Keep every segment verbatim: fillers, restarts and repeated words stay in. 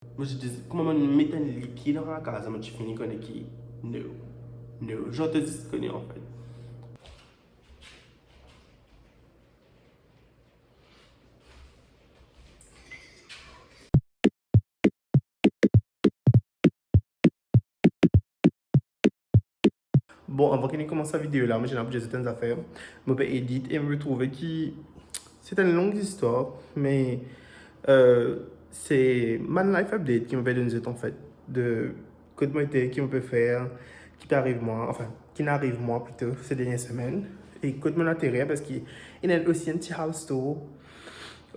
Mo ti dir, kouma mo met enn liki dan lakaz, mo ti fini kone ki, no. No, zot zis kone, anfet. Bon, avan ki nou koumans sa video la, mo ti ena pou dir zot enn zafer. Mo pe edit e mo trouve ki se enn long zistwar, me, euh, se bann life update ki mo pe donn zot, anfet, de kot mo ete, ki mo pe fer, ki pe ariv mwa, anfin, ki'nn ariv mwa plito, se dernie semenn, e kot mo'nn aterir, parski ena osi enn ti house tour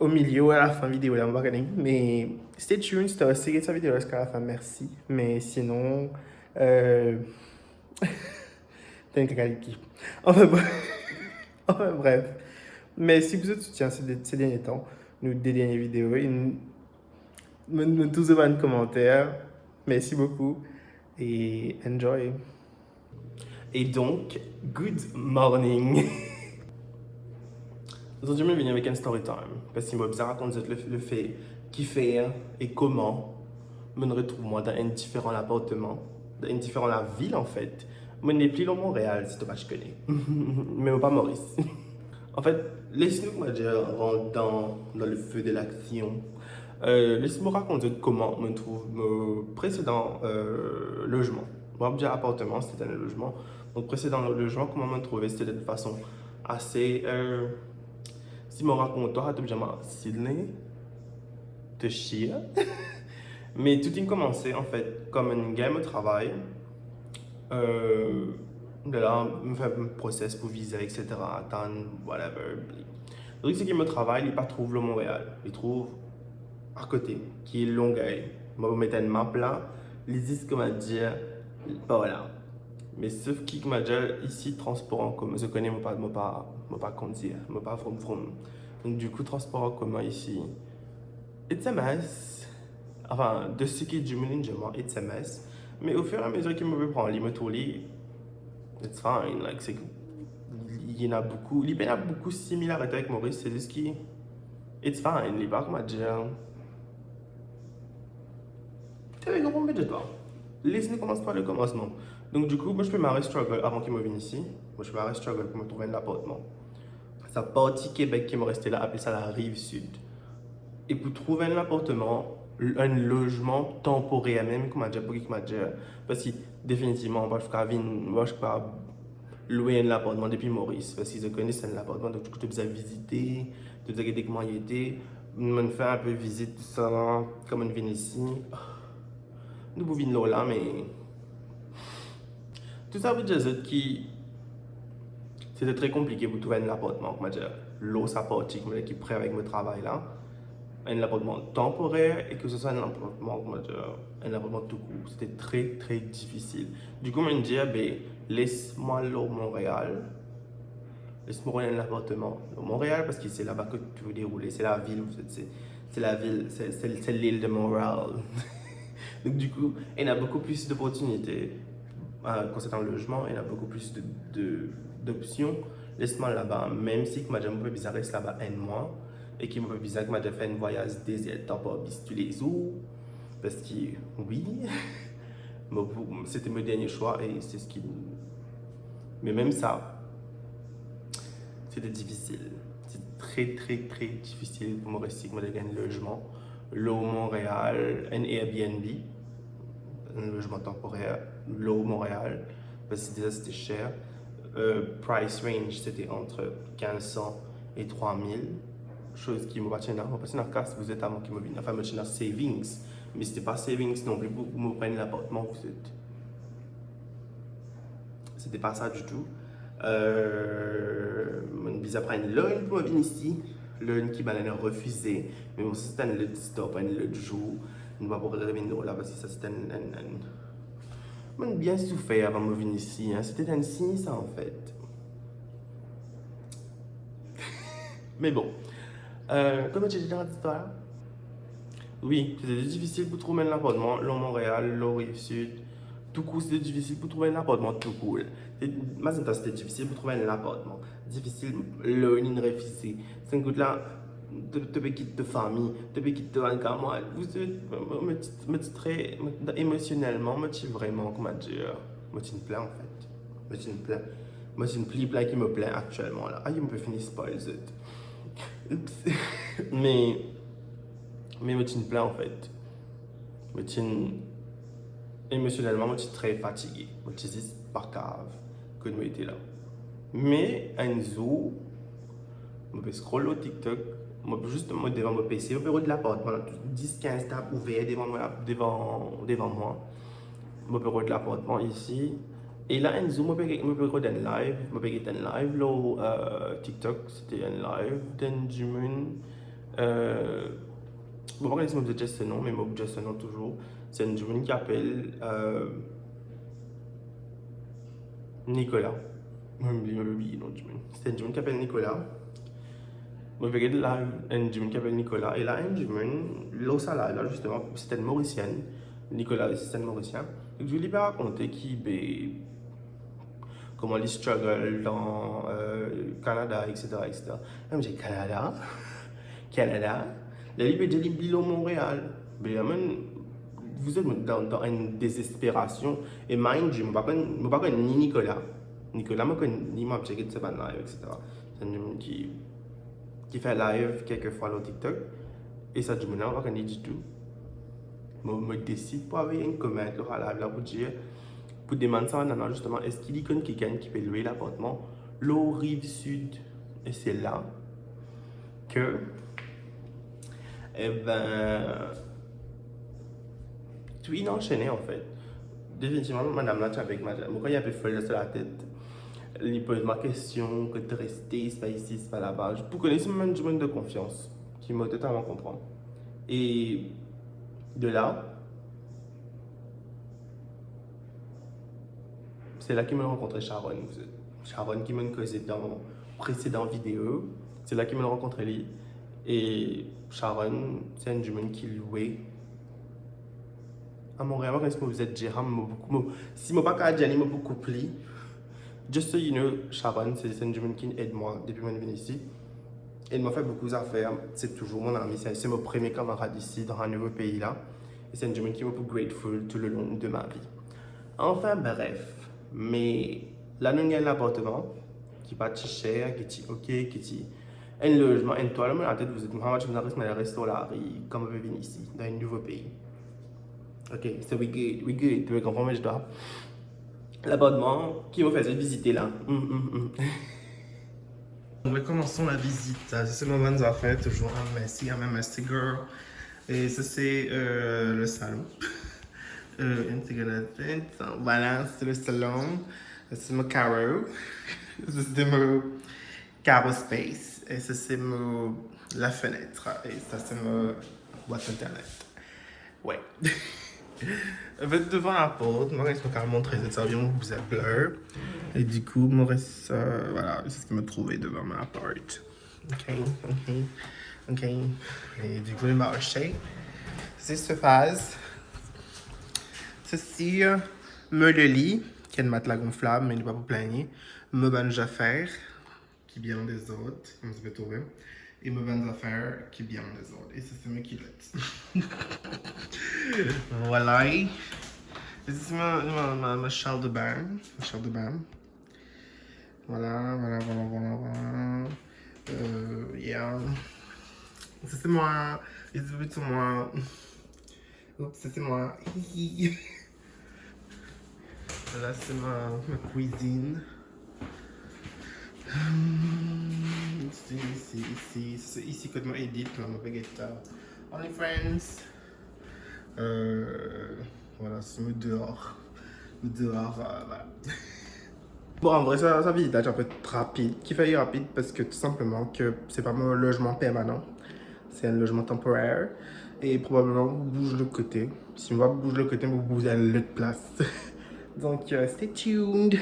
o milie ou a lafin video la, mo pa kone, me stay tuned, si to res get sa video la ziska lafin, mersi, me sinon, euh, Thank you, Kaliki. Anfin, bre-, anfin, bref. Mersi pou zot soutien se de-, se dernie tan. Nou de dernie video, e nou, nou, nou tous bann komanter. Mersi boukou e enjoy. E donk, good morning. Zordi, mo vini avek enn story time, parski mo bizin rakont zot le, le fe, kifer e kouma mo'nn retrouv mwa dan enn diferan lapartman, dan enn diferan lavil, anfet. Mo nepli lor Montréal, si to pa ti kone. Me mo pa Moris. Anfet, les nou, kouma dir, rant dan, dan le feu de l'action. Euh, les mo rakont zot kouma mo'nn trouv mo presedan, euh, lozman. Mo pa dir apartman, se enn lozman. Donk, presedan lozman, kouma mo'nn trouve, se de fason ase, euh, si mo rakont twa, to bizin dir mwa, Sydney, to sir. Me tou inn koumanse, anfet, kouma mo'nn gagn mo travay, euh, de la, mo fer mo proses pou viza, et cetera, atann, whatever. Trik seki mo travay, li pa trouv lor Montréal, li trouv akote, ki Longueuil. Mo met enn map la, li zis, kouma dir, par la. Me sof ki, kouma dir, isi, transpor an komin, zot kone, mo pa, mo pa, mo pa kondir, mo pa vroum vroum. Donk, dikou, transpor an komin isi, it's a mess. Anfin, de seki dimoun inn dir mwa, it's a mess. Me au fur et à mesure ki mo pe pran li, mo trouv li, it's fine. Like, se, li ena boukou, li pena boukou similarite avek Moris, se zis ki, it's fine. Li pa, kouma dir, te pe konpran, pe dir twa. Les nou koumans par le koumansman. Donk, dikou, mo ti pe mare struggle avan ki mo vinn isi. Mo ti pe mare struggle pou mo trouv enn lapartman. Sa parti Kebek ki mo reste la, apel sa la Rive Sud. E pou trouv enn lapartman, enn lozman tanporer mem, kouma dir, pou ki, kouma dir, parski definitivman, mo pa kav vinn, mo pa kav lwe enn lapartman depi Moris, parski zot kone se enn lapartman, donk dikou to bizin vizite, to bizin gete kouma li ete. Mo'nn fer inpe vizit, tousala, kouma mo'nn vinn isi. Nou pou vinn lor la, me tou sa pou dir zot ki se te tre konplike pou trouv enn lapartman, kouma dir, lor sa parti, kouma dir, ki pre avek mo travay la, enn lapartman tanporer, e ki se swa enn lapartman, kouma dir, enn lapartman toukour. Se te tre, tre difisil. Dikou, mo'nn dir, be, les mwa al lor Montréal, les mo rod enn lapartman lor Montréal, parski se laba ki tou deroule, se lavil, se, se, se lavil, se, se, se lil de Montréal. Donk, dikou, ena boukou plis doportinite, euh, konsernan lozman, ena boukou plis de, de, dopsion. Les mwa al laba, mem si, kouma dir, mo pe bizin res laba enn mwa, e ki mo pe bizin, kouma dir, fer enn vwayaz de zertan par bis toulezour, parski, wi, mo, se te mo dernie swa, e se seki, me mem sa, se te difisil. Se tre, tre, tre difisil pou mo resi, kouma dir, gagn lozman lor Montréal, enn Airbnb, enn lozman tanporer lor Montréal, parski deza se te ser. Euh, price range, se te ant kinz san e trwa mil, soz ki mo pa ti ena, mo pa ti ena kas, vous êtes, avan ki mo vinn, anfin, mo ti ena savings, me se te pa savings non pli pou mo pran enn lapartman, vous êtes. Se te pa sa ditou. Euh, mo'nn bizin pran enn loan pou mo vinn isi. Loan ki bann-la inn refize. Me bon, sa se enn lot zistwar, pou enn lot zour. Nou pa pou revinn lor la, parski sa se enn, enn, enn, mo'nn bien soufer avan mo vinn isi, hein. Se te enn sign sa, anfet. Me bon, euh, kouma ti dir dan listwar la, wi, se te difisil pou trouv enn lapartman lor Montréal, lor Rive Sud. Toukour, se te difisil pou trouv enn lapartman toukour. Se, mazinn twa, se te difisil pou trouv enn lapartman. Difisil, loan inn refize. Sa inn kout la, to, to pe kit to fami, to pe kit to bann kamarad. Mo, mo, mo ti, mo ti tre, mo, emosionelman, mo ti vreman, kouma dir, mo ti plin, anfet. Mo ti plin. Mo ti pli plin ki mo plin aktielman la. Ay, mo pe fini spoil zot. Me, me mo ti plin, anfet. Mo ti, emosionelman, mo ti tre fatige. Mo ti zis pa kav kot mo ete la. Me enn zour, mo pe scroll lor TikTok, mo zis mo devan mo P C, mo pe rod lapartman la, dis, kinz tab ouver devan mwa, devan, devan mwa. Mo pe rod lapartman isi. E la, enn zour, mo pe, mo pe rod enn live, mo pe get enn live lor, euh, TikTok, se te enn live d'enn dimoun, euh, bon, mo pa kone si mo bizin dir so nom, me mo bizin dir so nom touzour. Se enn dimoun ki apel, euh, Nicolas. Mo bliye, mo bliye nom dimoun. Se enn dimoun ki apel Nicolas. Mo pe get live enn dimoun ki apel Nicolas. E la, enn dimoun, lor sa live la, zisteman, se enn Morisien. Nicolas osi se enn Morisien. Donk, li pe rakonte ki, be, kouma li struggle dan, euh, Kanada, et cetera, et cetera. Mem si Kanada, Kanada, la li pe dir li, li lor Montréal. Be, I mean, vous êtes dans, dans une désespération. E mind you, mo pa konn, mo pa konn ni Nicolas. Nicolas, mo konn li, mo ti get so bann live, et cetera. Se enn dimoun ki, ki fer live kelkefwa lor TikTok. E sa dimoun la, mo pa konn li ditou. Mo, mo desid pou avoy enn comment lor sa live la pou dir, pou demann sa nana, zisteman, eski li konn kikenn ki pe lwe lapartman lor Rive Sud. E se la ke, e ben, tou inn ansene, anfet. Definitivman, madam la ti avek mwa, mo krwar li inpe fol dan so latet. Li poz mwa kestion, kot to reste, se pa isi, se pa laba. Pou kone si mo enn dimoun de konfians, ki mo totalman konpran. E de la, se la ki mo rankontre Sharon. Sharon ki mo koze dan presedan video, se la ki mo rankontre li. E Sharon, se enn dimoun ki lwe a Montréal, mo pa kone si mo bizin dir, mo boukou, mo, si mo pa kav dir li, mo boukou pli. Just so you know, Sharon, se, se enn dimoun ki ed mwa depi mo vinn isi. Ed mwa fer boukou zafer, se touzour mon ami, se, se mo premie kamarad isi dan sa nouvo pei la. E se enn dimoun ki mo pou grateful tout le long de ma vie. Anfin, bref, me la nou gagn lapartman, ki pa ti ser, ki ti ok, ki ti enn lozman, enn twa lor mo latet, vous êtes, mwa, mo ti bizin res, mo res lor lari, kan mo pe vinn isi, dan enn nouvo pei. Ok, so we good, we good, to pe konpran mo istwar. Lapartman ki mo fer zot vizite la. Mm, mm, mm. Rekomansons la visite. Sa, se mo bann zafer, touzour, I'm messy, I'm a messy girl. E sa, se, euh, le salon. Euh, enn segonn, atann. Voilà, se le salon. Sa, se mo karo. Sa, se mo karo space. E sa, se mo lafenet. E sa, se mo bwat internet. Wey. Anfet, devan laport, mo res, mo kav montre zot sa, bien mo bouz blur. E dikou, mo res, euh, voilà, se seki mo trouve devan mo laport. Ok, ok, ok. E dikou, mo marse. Se so faz. Sesi, euh, mo lili, ki enn matla gonflab, me li pa pou plin. Mo bann zafer ki bien an dezord, kouma zot pe trouve. E mo bann zafer ki bien an dezord. E sa, se mo kilot. Voilà. E sa, se mo, mo, mo, mo sal de bin. Mo sal de bin. Voilà, voilà, voilà, voilà, voilà. Euh, yeah. Sa, se mwa. E sa, se mwa. Oups, sa, se mwa. Hihi. La, se mo, mo kwizinn. Hmm, isi, isi, isi, se isi kot mo edit, la, mo pe get, euh, OnlyFans. Euh, voilà, se mo deor. Mo deor, euh, voilà. Bon, an vre, sa, sa vizit la ti inpe rapid. Kifer li rapid? Parski tou sinpleman ke se pa mo lozman permanan. Se enn lozman tanporer. E probableman, mo pou bouz lot kote. Si mo pa bouz lot kote, mo pou bouz enn lot plas. Donk, euh, stay tuned.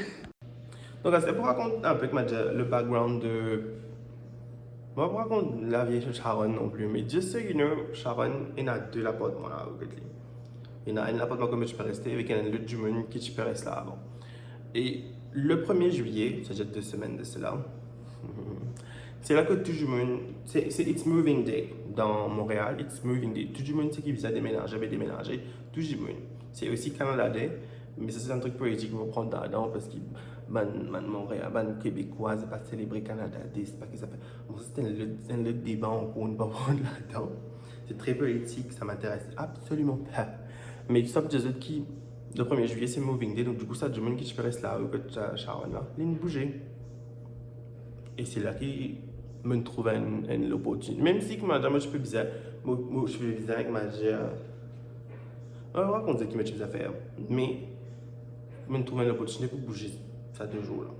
Donk, aster pou rakont inpe, kouma dir, le background de, mo pa pou rakont lavi Sharon non pli, me just so you know, Sharon ena de lapartman la kot li. Ena enn lapartman kot mo ti pe reste, avek enn lot dimoun ki ti pe res la avan. E le premie zilye, setadir de semenn de sela, Se la ki tou dimoun, se, se it's moving day dan Montréal, it's moving day. Tou dimoun ti ki bizin demenaze, pe demenaze, tou dimoun. Se osi Canada Day, me sa se enn trik politik, mo pran ladan, parski bann, bann Montréal, bann Kebekwa, zot pa selebre Canada Day, se pa ki zafer. Bon, sa se enn lot, enn lot deba ankor, nou pa pran ladan. Se tre politik, sa m'intéresse absolument pas. Me sa pou dir zot ki le premier juillet, se moving day, donk dikou, sa dimoun ki ti pe res la, kot Sharon la, linn bouze. E se la ki mo'nn trouv enn, enn loportinite. Mem si ki mo ti pe bizin, mo, mo ti pe bizin ek mo dir, mo pa konn ki mo ti bizin fer, me mo'nn trouv enn loportinite pou bouze sa de zour la.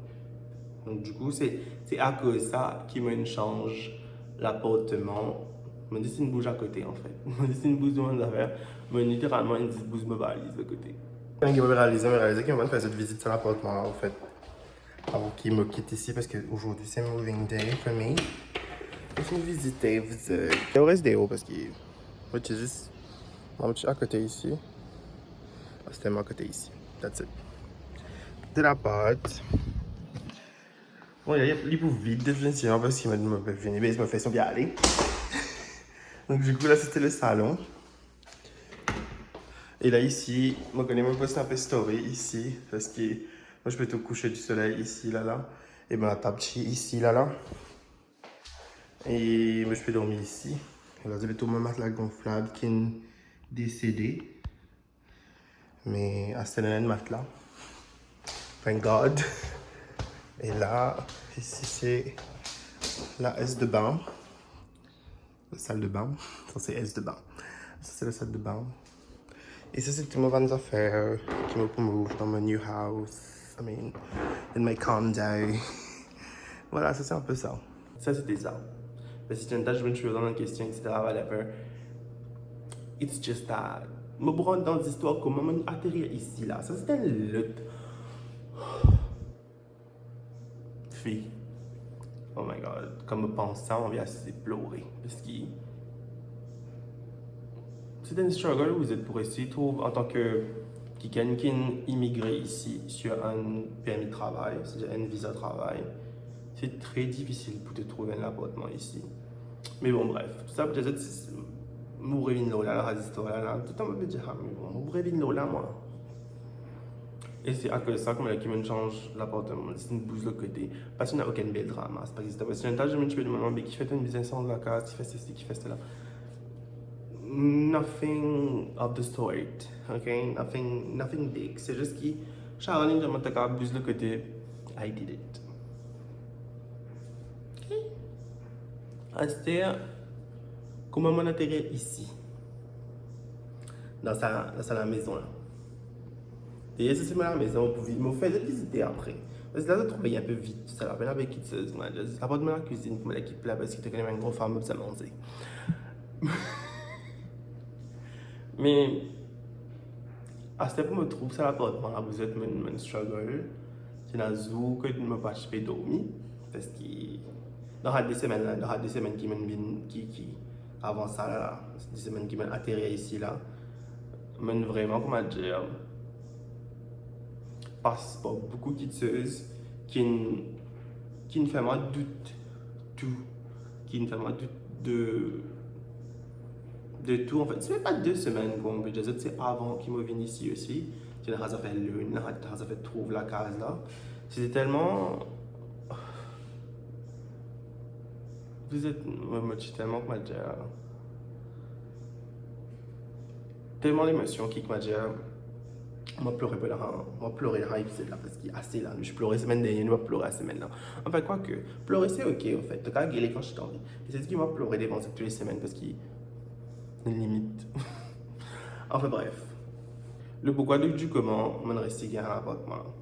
Donk dikou, se, se akoz sa ki mo'nn sanz lapartman. Mo'nn deside bouz akote, anfet. Mo'nn deside bouz mo zafer. Mo'nn literalman inn deside bouz mo valiz akote. Kan mo realize, mo realize ki mo'nn fer zot vizit sa lapartman la, anfet. Avan ki mo kit isi, parski zordi se moving day for me. Mo finn vizite, vizit. Mo res deor, parski mo ti zis, mo ti akote isi. Aster mo akote isi. That's it. De lapart. Bon, li, li pou vid, definitivman, parski mo, mo pe vini, me mo fer sanblan ale. Donk, dikou, la, se te le salon. E la, isi, mo kone mo post enpe story isi, parski mo ti pe tou kouser di soley isi, la, la. E mo latab ti isi, la, la. E mo ti pe dormi isi. E la, se tou mo matla gonflab ki'nn desede. Me aster ena enn matla. Thank God. E la, isi se la salle de bain. La salle de bain. Sa se salle de bain. Sa se la salle de bain. E sa se tou mo bann zafer ki mo pou move dan mo new house. I mean, in my condo. Vwala, sa se enpe sa. Sa se te sa. Parski ti ena enn ta dimoun ti pe poz mwa kestion, et cetera, whatever. It's just that. Mo pou rant dan zistwar kouma mo'nn aterir isi la. Sa se enn lot fi. Oh my God. Kan mo pans sa, mo anvi asize plore. Parski se enn struggle ou zot pou resi trouv antan ki kikenn ki'nn imigre isi sir enn permi travay, setadir enn viza travay. Se tre difisil pou to trouv enn lapartman isi. Me bon, bref, tou sa pou dir zot, mo revinn lor la, la zistwar la, la. Toultan mo pe dir, ah, me bon, mo revinn lor la, mwa. E se akoz sa, kouma ki mo'nn sanz lapartman, mo'nn bouz lot kote. Parski ena okenn bel drama, se pa ki, parski ena enn ta dimoun ti pe demann mwa, be kifer to'nn bizin sanz lakaz, kifer sesi, kifer sela. Nothing of the sort, ok? Nothing, nothing big. Se zis ki, Sharon inn dir mwa to kapav bouz lot kote, I did it. Ok? Aster, kouma mo'nn aterir isi? Dan sa, dan sa lamezon la. Dayaz, sa se mo lamezon, mo pou vi-, mo fer zot vizite apre. Parski la, zot trouve li enpe vid, tou sa la, pena pe kit soz, mo dir, apar mo lakizinn, mo lekip la, parski to kone enn gran fam, mo bizin manze. Me, aster pou mo trouv sa lapartman la, pou zot, mo'nn, mo'nn struggle. Ti ena zour ki mo pa ti pe dormi, parski dan sa de semenn la, dan sa de semenn ki mo'nn vinn, ki, ki, avan sa la, de semenn ki mo'nn aterir isi la, mo'nn vreman, kouma dir, pas par boukou kiksoz ki'nn, ki'nn fer mwa dout tou, ki'nn fer mwa dout de, de tou, anfet. Se mem pa de semenn, kouma mo pe dir zot, se avan ki mo vinn isi osi. Ti ena zafer loan la, ti ena zafer trouv lakaz la. Se te telman, vous êtes, mo, mo ti telman, kouma dir, telman lemosion ki, kouma dir, mo plore pou la, mo plore dan epizod la, parski ase la, nou ti plore semenn dernie, nou pa plore la semenn la. Anfin, kwake, plore se ok, anfet, to kapav gele kan to anvi. Me se ki mo plore devan zot tou le semenn, parski limit. Anfin, bref. Le pourquoi du, du comment, mo'nn resi gagn lapartman la.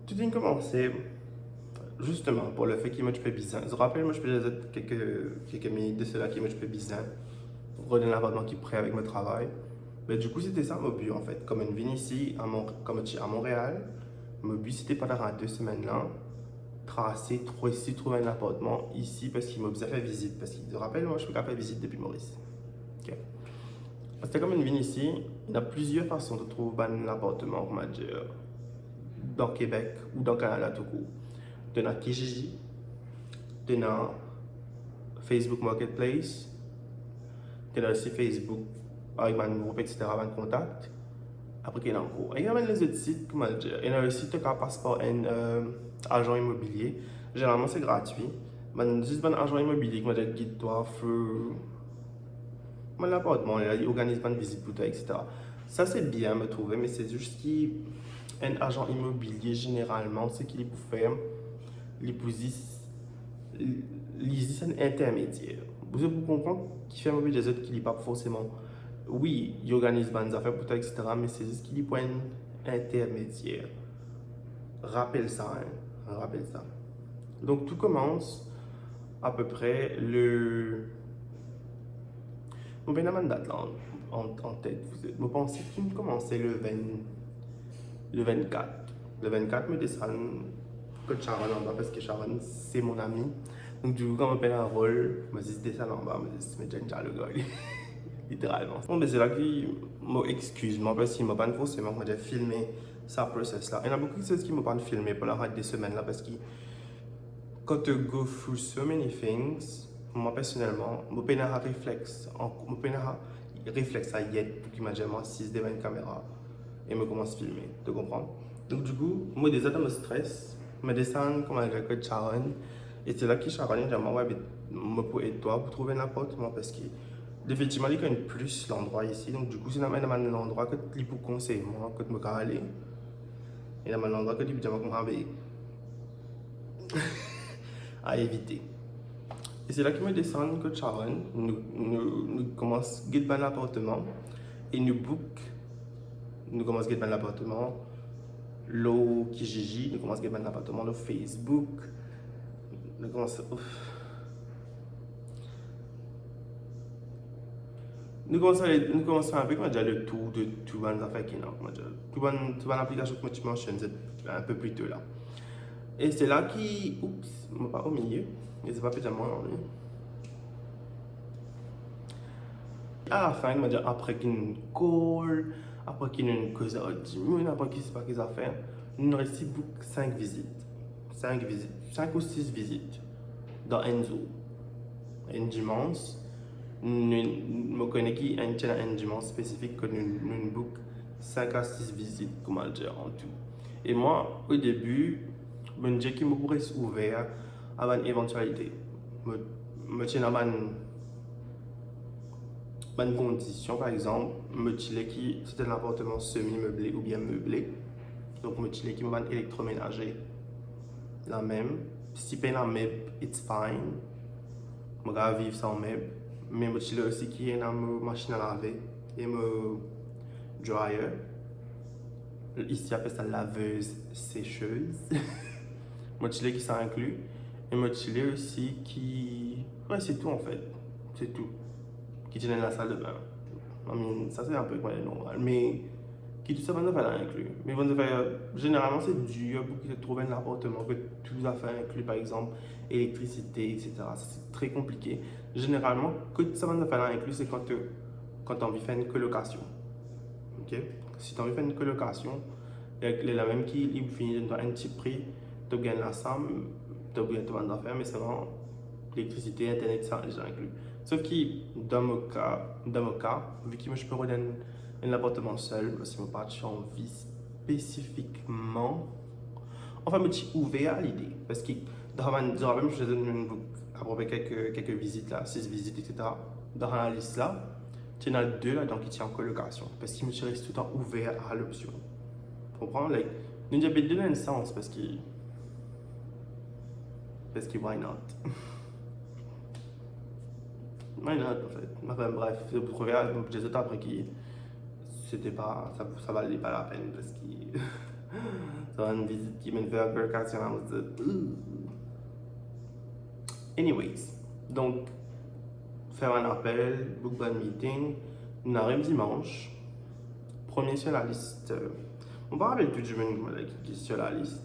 Tou inn koumanse, zisteman, par le fe ki mo ti pe bizin. Zot rapel, mo ti pe dir zot kelke, kelke minit de sela ki mo ti pe bizin rod enn lapartman ki pre avek mo travay. Me dikou, se te sa mo bi, anfet. Kouma mo'nn vinn isi, a Mon-, kouma ti a Montréal, mo bi, se te pandan de semenn la, trase, tro-, esi trouv enn lapartman isi, parski mo bizin fer vizit, parski, zot rapel, mwa, mo ti pe kapav fer vizit depi Moris. Ok. Parski kouma mo'nn vinn isi, ena plizier fason de trouv bann lapartman, kouma dir, dan Kebek ou dan Kanada toukour. To ena Kijiji, Ena Facebook Marketplace, ena osi Facebook avek bann group, et cetera, bann kontak. Apre ki ena ankor? Ena bann lezot sit, kouma dir, ena osi to kapav pas par enn, euh, azan imobilie. Zeneralman, se gratwi. Bann, zis bann azan imobilie, kouma dir, gid twa, fou, bann lapartman, li organiz bann vizit pou twa, et cetera. Sa, se bien, mo trouve, me se zis ki enn azan imobilie, zeneralman, seki li pou fer, li pou zis, li, li zis enn intermedier. Pou, pou konpran kifer mo pe dir zot ki li pa forseman, wi, li organiz bann zafer pou twa, et cetera, me se zis ki li pou enn intermedier. Rapel sa, hein, rapel sa. Donk, tou koumans apepre le, mo pena bann dat la an, an, an tet, mo panse ki nou koumanse le ven, le vennkat. Le vennkat, mo desann kot Sharon anba, parski Sharon, se mon ami. Donk, dikou, kan mo pena rol, mo zis desann anba, mo zis met enn dialog ar li. Literalman. Bon, be, se la ki mo exkiz mwa, parski mo pa'nn forseman, kouma dir, filme sa process la. Ena boukou kiksoz ki mo pa'nn filme pandan sa de semenn la, parski kan to go through so many things, mwa, personelman, mo pena reflex, an-, mo pena reflex la yet pou ki mo dir, mo asiz devan enn kamera e mo koumans filme, to konpran? Donk, dikou, mo deza dan mo stres, mo desann kouma dir kot Sharon, e se la ki Sharon inn dir mwa, "Wi, be, mo pou ed twa pou trouv enn apartman," parski definitivman, li konn plis landrwa isi. Donk, dikou, si ena bann landrwa kot li pou konsey mwa, kot mo kav ale, ena bann landrwa kot li pou dir mwa kouma, be, a evite. E se la ki mo desann kot Sharon, nou, nou, nou koumans get bann apartman e nou book, nou koumans get bann apartman lor Kijiji, nou koumans get bann apartman lor Facebook, nou koumans, ouf. Nou koumans, nou koumans fer enpe, kouma dir, le tour de tou bann zafer ki ena, kouma dir, tou bann, tou bann aplikasion ki mo ti mansionn enpe pli to la. E se la ki, oups, mo pa omilie, e se pa pe dir mwa, non, li. Alafin, kouma dir, apre ki nou call, apre ki nou koz ar dimoun, apre ki sepa ki zafer, nou resi book sink vizit. Sink vizit, sink ou sis vizit dan enn zour. Enn dimans, nou, mo kone ki enn, ti ena enn dimans spesifik kot nou, nou book sink a sis vizit, kouma dir, an tou. E mwa, o debi, mo dir ki mo pou res ouver a bann evantialite. Mo, mo ti ena bann, bann kondision, par exanp, mo ti le ki se enn apartman semi meble oubien meble. Donk, mo ti le ki mo bann elektromenaze lamem. Si pena meb, it's fine. Mo kav viv san meb. Me mo ti le osi ki ena mo masinn a lave e mo dryer. Isi apel sa laveuse sécheuse. Mo ti le ki sa inkli. E mo ti le osi ki, wi, se tou, anfet. Se tou. Ki ti ena lasal de bin. I mean, sa se enpe, kouma dir, normal. Me ki tou sa bann zafer la inkli. Me bann zafer, zeneralman, se dir pou ki to trouv enn apartman kot tou zafer inkli, par exanp, elektrisite, et cetera. Sa, se tre konplike. Zeneralman, kot sa bann zafer la inkli, se kan to, kan to anvi fer enn kolokasion. Ok? Si to anvi fer enn kolokasion, e lerla mem ki li fini donn twa enn ti pri, to gagn lasam, to gagn to bann zafer, me selman elektrisite, internet, sa, sa inkli. Sof ki dan mo ka, dan mo ka, vi ki mo ti pe rod enn, enn apartman sel, parski mo pa ti anvi spesifikman. Anfin, mo ti ouver a lide, parski dan bann, dan bann, mo ti donn enn book apepre kelke, kelke vizit la, sis vizit, et cetera. Dan sa lis la, ti ena de ladan ki ti an kolokasion, parski mo ti res touletan ouver a lopsion. Konpran? Like, nou dir be de dan enn sans, parski, parski why not? Why not, anfet? Anfin, bref, se pou trouve, mo dir zot apre ki se te pa, sa, sa valait pas la peine, parski sa bann vizit ki mo finn fer an kolokasion la, mo dir, ouh. Anyways, donk, fer bann apel, book bann meeting, nou ariv dimans, premie sir lalis, euh, mo pa rapel tou dimoun ki, ki sir lalis,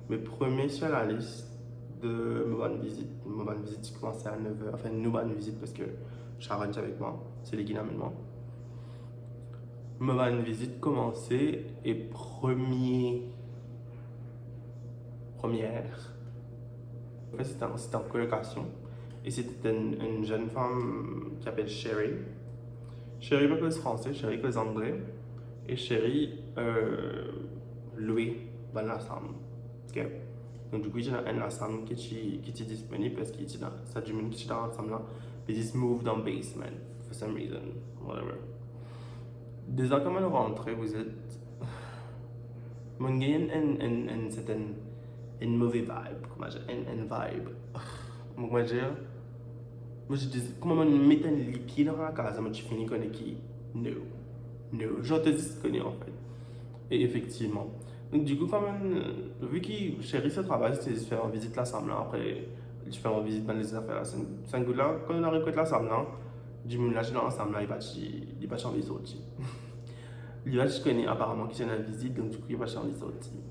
me premie sir lalis de mo bann vizit, mo bann vizit ti koumanse a nef er, anfin, nou bann vizit, parski Sharon ti avek mwa, se li ki amenn mwa. Mo bann vizit koumanse e premie, premie, An fet, se ti an, se ti an kolokasion. E se ti enn, enn zenn fam ki apel Sherry. Sherry pa koz franse, Sherry koz angle. E Sherry, euh, lwe bann lasam. Ok? Donk, dikou, ti ena enn lasam ki ti, ki ti disponib, parski ti ena, sa dimoun ki ti dan lasam la, they just moved dan basement for some reason, whatever. Deza, kouma nou rantre, vous êtes, mo'nn gagn enn, enn, enn sertenn, enn move vibe, kouma dir, enn, enn vibe. Mo, kouma dir, mo ti, kouma mo'nn met enn lipie dan lakaz la, mo ti fini kone ki, no, no, zan to zis kone, an fet. E efektivman. Donk, dikou, kouma, vi ki Sherry, so travay, se zis fer an vizit lasam la, apre, li fer an vizit bann lezot zafer la. Sa, sa enn kout la, kan nou ariv kot lasam la, dimoun la, ti dan lasam la, li pa ti, li pa ti anvi sorti. Li pa ti kone, aparaman, ki ti ena vizit, donk, dikou, li pa ti anvi sorti.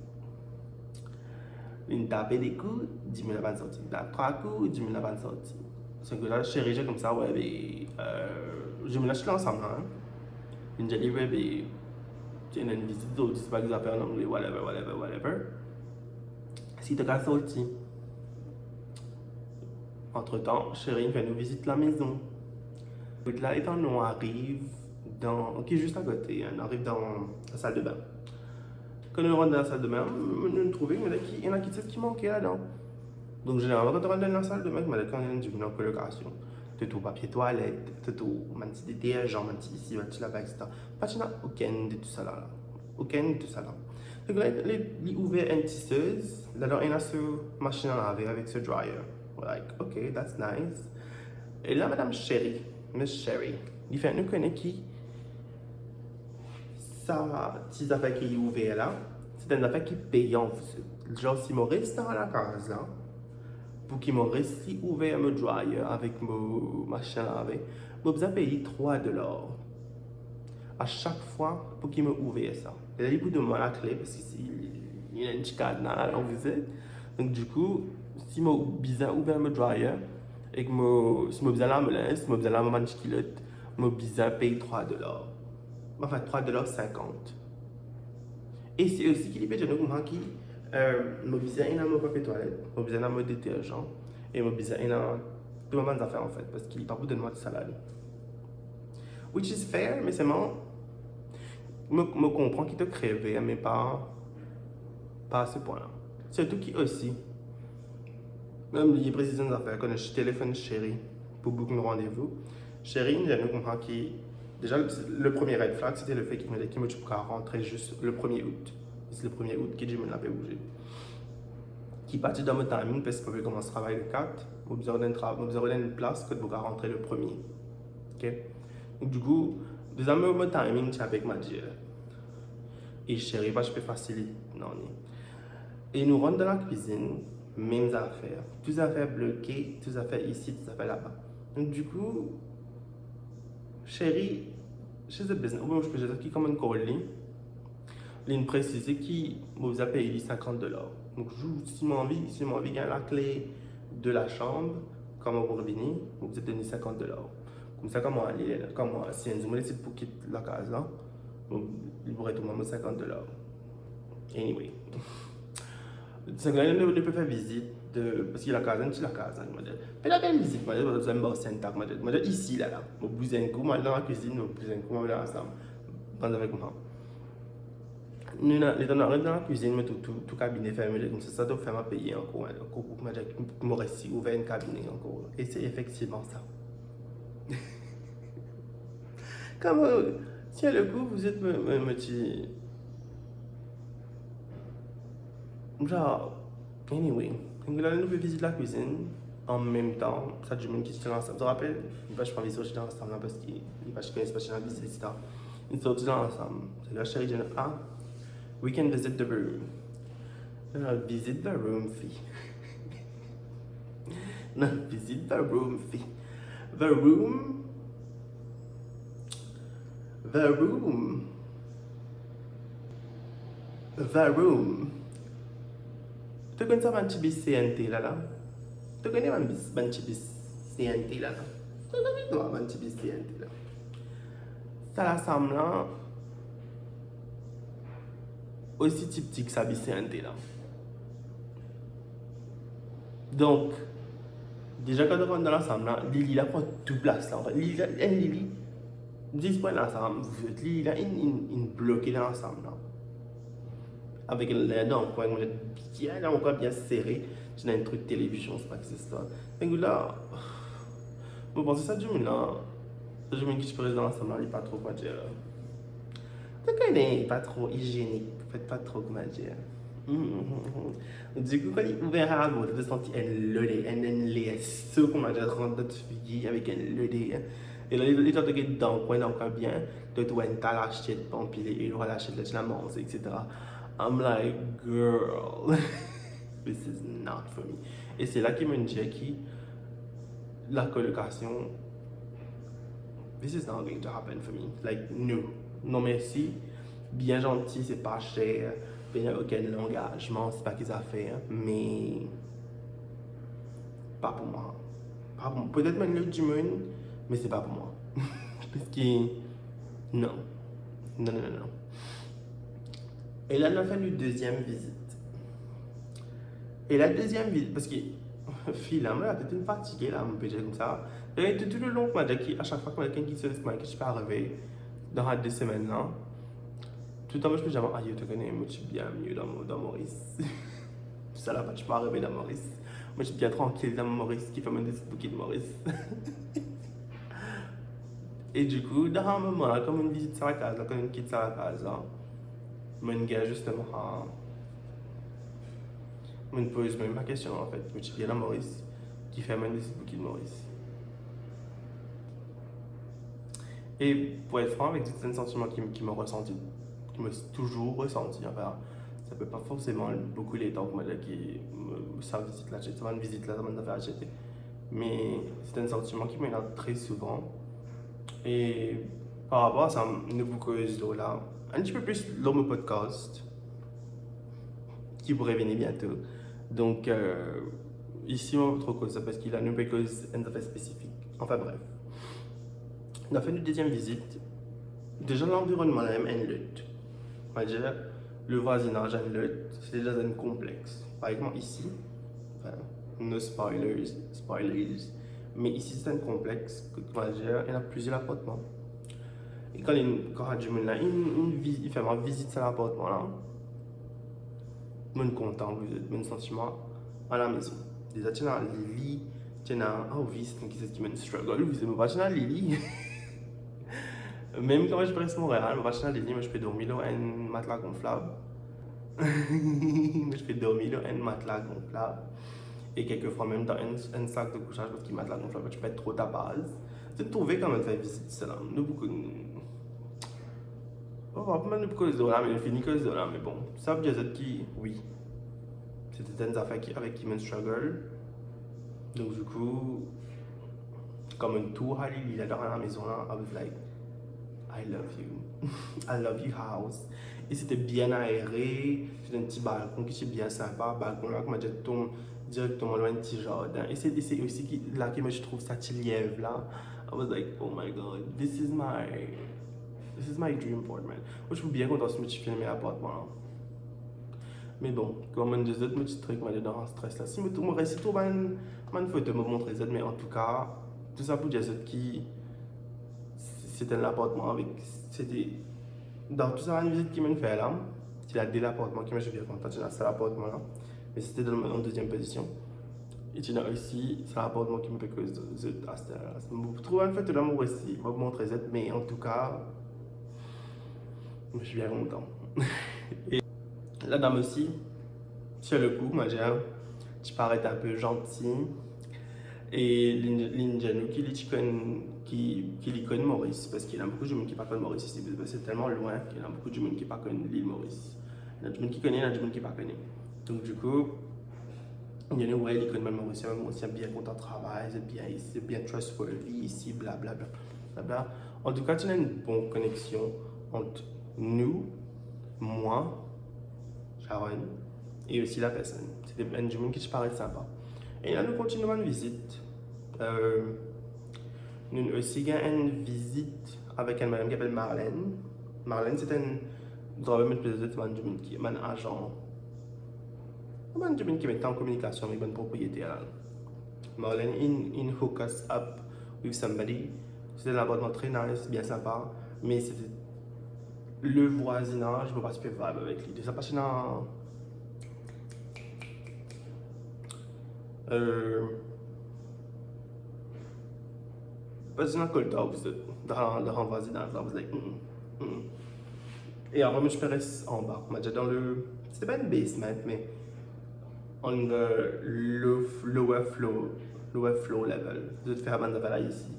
Linn tape de kou, dimoun la pa'nn sorti. Linn tape trwa kou, dimoun la pa'nn sorti. Sa enn kout la, Sherry dir koumsa, we, be, euh, dimoun la, ti dan lasam la, hein. Linn dir li, we, be, ti ena enn vizit zordi, se pa ki zafer an angle, whatever, whatever, whatever. Si to kapav sorti. Antretan, Sherry inn fer nou vizit lamezon. Kot la, letan nou ariv dan, ki zis akote, hein, nou ariv dan lasal de bin. Kan nou rant dan lasal de bin, nou, nou trouve, nou trouve ki ena kiksoz ki manke ladan. Donk, zeneralman, kan to rant dan lasal de bin, kouma dir, kan enn dimoun an kolokasion, to trouv papie twalet, to trouv bann ti deterzan, bann ti isi, bann ti laba, et cetera. Pa ti ena okenn de tousala la. Okenn de tousala. Donk la, li, li ouver enn tisez, ladan ena so masinn a lave avek so dryer. We're like, okay, that's nice. E la, madam Sherry, Miss Sherry, li fer nou kone ki sa ti zafer ki li ouver la, se enn zafer ki peyan. Zan, si mo res dan lakaz la, pou ki mo resi ouver mo dryer avek mo masinn a lave, mo bizin pey li trwa dolar a sak fwa pou ki mo ouver sa. Lerla li pou donn mwa lakle, parski si li ena enn ti kadna la, la, vous êtes. Donk, dikou, si mo bizin ouver mo dryer, ek mo, si mo bizin lav mo linz, si mo bizin lav mo bann ti kilot, mo bizin pey trwa dolar. Anfin, trwa dolar sinkant. E se osi ki li pe dir nou kouma ki, euh, mo bizin ena mo papie twalet, mo bizin ena mo deterzan, e mo bizin ena tou bann zafer, an fet, parski li pa pou donn mwa tousala li. Which is fair, me selman, mo, mo konpran ki to kreve, me pa, pa a se pwin la. Sirtou ki osi, mem li presiz enn zafer, kan nou ti telefonn Sherry pou book nou randevou, Sherry inn dir nou kouma ki, deza, le, le premie red flag, se ti lefet ki mo, ki mo ti pou kapav rantre zis le premie out. Se le premie out ki dimoun la pe bouze. Ki pa ti dan mo timing, parski mo pe koumans travay le kat, mo bizin rod enn tra-, mo bizin rod enn plas kot mo kapav rantre le premie. Ok? Donk, dikou, deza mo, mo timing ti avek ma dir. E Sherry pa ti pe fasilit nanye. E nou rant dan lakwizinn, mem zafer. Tou zafer bloke, tou zafer isi, tou zafer laba. Donk, dikou, Sherry, she's a business, oubien mo pe dir ki kouma enn kol li, linn presize ki mo bizin pey li sinkant dolar. Donk, zour, si mo anvi, si mo anvi gagn lakle de lasam, kan mo pou revini, mo bizin donn li sinkant dolar. Koumsa, kan mo ale, kan mo, si enn zour mo deside pou kit lakaz la, mo, li pou retourn mwa mo sinkant dolar. Anyway. Sa, nou, nou pe fer vizit de, parski lakaz la, ti lakaz la, mo dir. Pe la bel vizit, mo dir, mo dir, mo dir, isi la, la. Mo bouz enn kou, mo al dan lakwizinn, mo bouz enn kou, mo al dan lasam. Bann zafer koumsa. Nou, letan nou ariv dan lakwizinn, mo trouv tou, tou kabine ferme, koumsa, sa, to ferm a peye ankor, ankor pou, mo dir, mo resi ouver enn kabine ankor. E se efektivman sa. Kouma, tiens, le coup, vous êtes, me, me, me ti, zan, anyway. Donk la, nou pe vizit lakwizinn, an mem tan, sa dimoun ki ti dan lasam, to rapel, li pa ti anvi sorti dan lasam la, parski li pa ti kone, pa ti anvi, et cetera. Li sorti dan lasam. Se la Sherry dir, ah, we can visit the room. Ah, visit the room, fi. Non, visit the room, fi. The room. The room. The room. To konn sa bann ti bis C N T la, la? To kone bann bis, bann ti bis C N T la, la? To kone twa bann ti bis C N T la? Sa lasam la, osi ti pti ki sa bis C N T la. Donk, deza kan nou rann dan lasam la, Lili la pran tou plas la. Anfet, Lili la, enn Lili, zis pran lasam, Lili la, inn, inn, inn bloke dan lasam la. Avek enn led ankor, enn led bien ankor, bien sere, ti ena enn trik televizion, se pa ki se sa. Donk la, mo panse sa dimoun la, sa dimoun ki ti prezan lasam la, li pa tro, kouma dir, to kone, pa tro izienik, anfet, pa tro, kouma dir. Mm, mm, mm, mm. Dikou, kan li ouver labort, to santi enn loder, enn, enn ler so, kouma dir, rant dan to figir avek enn loder. E la, li, li tann to get dan kwin, dan kwin bien, to trouv enn ta lasiet anpile, e lor lasiet la, ti ena manze, et cetera. I'm like, girl, this is not for me. E se la ki mo'nn dir ki lakolokasion, this is not going to happen for me. Like, no. Non, mersi. Bien zanti, se pa ser, pena okenn langazman, se pa ki zafer, me pa pou mwa. Pa pou mwa. Petet bann lot dimoun, me se pa pou mwa. Parski, non. Non, non, non, non. E la, nou al fer nou deziem vizit. E la, deziem vizit, parski, fi la, mo latet inn fatige la, mo pe dir koumsa. E tou, tou le lon, kouma dir ki, a sak fwa, kouma dir ki, kouma dir ki ti pe arive dan sa de semenn la, toultan mo ti pe dir, ayo, to kone, mo ti bien mie dan mo, dan Moris. Sa la pa ti pe arive dan Moris. Mo ti bien trankil dan Moris, kifer mo'nn desid pou kit Moris. E dikou, dan sa moman la, kan mo'nn vizit sa lakaz la, kan mo'nn kit sa lakaz la, mo'nn gagn zisteman, ah, mo'nn poz mwa mem kestion, anfet, mo ti bien dan Moris, kifer mo'nn desid pou kit Moris. E pou et fran avek zot, se enn santiman ki, ki mo resanti, ki mo touzour resanti, anfin, sa pe pa forseman boukou letan, kouma dir ki, mo, sa vizit la, sa bann vizit la, sa bann zafer la, me se enn santiman ki mo ena tre souvan. E par rapor a sa, nou pou koz lor la, enn tipe plis lor mo podcast, ki pou revini biento. Donk, euh, isi, mo pa tro koz sa, parski la, nou pe koz enn zafer spesifik. Anfin, bref. Nou al fer nou deziem vizit. Deza, lanvironnman la mem enn lot. Kouma dir, le vwazinaz enn lot, se deza enn konplex. Par exanp, isi, anfin, no spoilers, spoilers, me isi, se enn konplex, kot, kouma dir, ena plizier lapartman. E kan li, kan sa dimoun la, inn, inn vi-, inn fer mwa vizit sa lapartman la, mo'nn kontan, mo'nn santi mwa alamezon. Deza, ti ena Lili, ti ena, oh wi, se ki, se ki mo'nn struggle, wi, se mo pa ti ena Lili. Mem kan mo ti pe res Montréal, mo pa ti ena Lili, mo ti pe dormi lor enn matla gonflab. Mo ti pe dormi lor enn matla gonflab. E kelkefwa mem dan enn, enn sak de kousaz, parski matla gonflab ti pe tro tapaz. Ti trouve kan mem fer vizit sa la. Nou boukou, oh, pa pou mem nou koz lor la, me nou fini koz lor la, me bon, sa pou dir zot ki, wi, se ti enn zafer ki, avek ki mo'nn struggle. Donk, dikou, kan mo'nn trouv Lili la dan lamezon la, I was like, "I love you. I love you, house." E se ti bien aere, ti ena enn ti balkon ki ti bien sinpa. Balkon la, kouma dir, tom direkteman lor enn ti zardin. E se, e se osi ki, la ki mo ti trouv sa ti liev la. I was like, "Oh my God, this is my, this is my dream apartment." Mo ti pou bien kontan si mo ti filme lapartman la. Me bon, kouma mo dir zot, mo ti trik, mo dan stres la. Si mo, mo resi trouv bann, bann foto, mo montre zot, me antouka, tou sa pou dir zot ki se ti enn lapartman avek, se ti, dan tou sa bann vizit ki mo'nn fer la, ti ena de lapartman ki mo ti bien kontan, ti ena sa lapartman la, me se ti dan, an deziem pozision. E ti ena osi sa lapartman ki mo pe koz zot aster la. Mo trouv bann foto la, mo resi, mo montre zot, me antouka, mo ti bien kontan. E ladam osi, sir le kou, mo dir, ti paret enpe zanti. E li, li dir nou ki li ti konn, ki, ki li konn Moris, parski ena boukou dimoun ki pa konn Moris isi, parski se telman lwin ki ena boukou dimoun ki pa konn lil Moris. Ena dimoun ki kone, ena dimoun ki pa kone. Donk, dikou, li dir nou, wi, li konn bann Morisien, bann Morisien bien kontan travay, zot bien isi, zot bien trustworthy isi, blablabla, blablabla. Antouka, ti ena enn bon koneksion ant nou, mwa, Sharon, e osi lapersonn. Se ti enn dimoun ki ti paret sinpa. E la, nou kontinie bann vizit. Euh, nou osi gagn enn vizit avek enn madam ki apel Marlène. Marlène, se ti enn, travay met plezir, se bann dimoun ki, bann azan. Bann dimoun ki met an kominikasion avek bann propriyeter la. Marlène in, in hook us up with somebody. C'était un appartement très nice, bien sympa, mais c'était le voisinage, mo pa ti pe vibe avek li. Déjà, pa ti ena, euh, pa ti ena koltar dan, dan voisinage la, I was like, mm, mm. E apre, mo ti pe res anba. Mo ti dan le, c'était pas une basement, mais on the low, lower floor, lower floor level. Zot fer bann zafer la isi.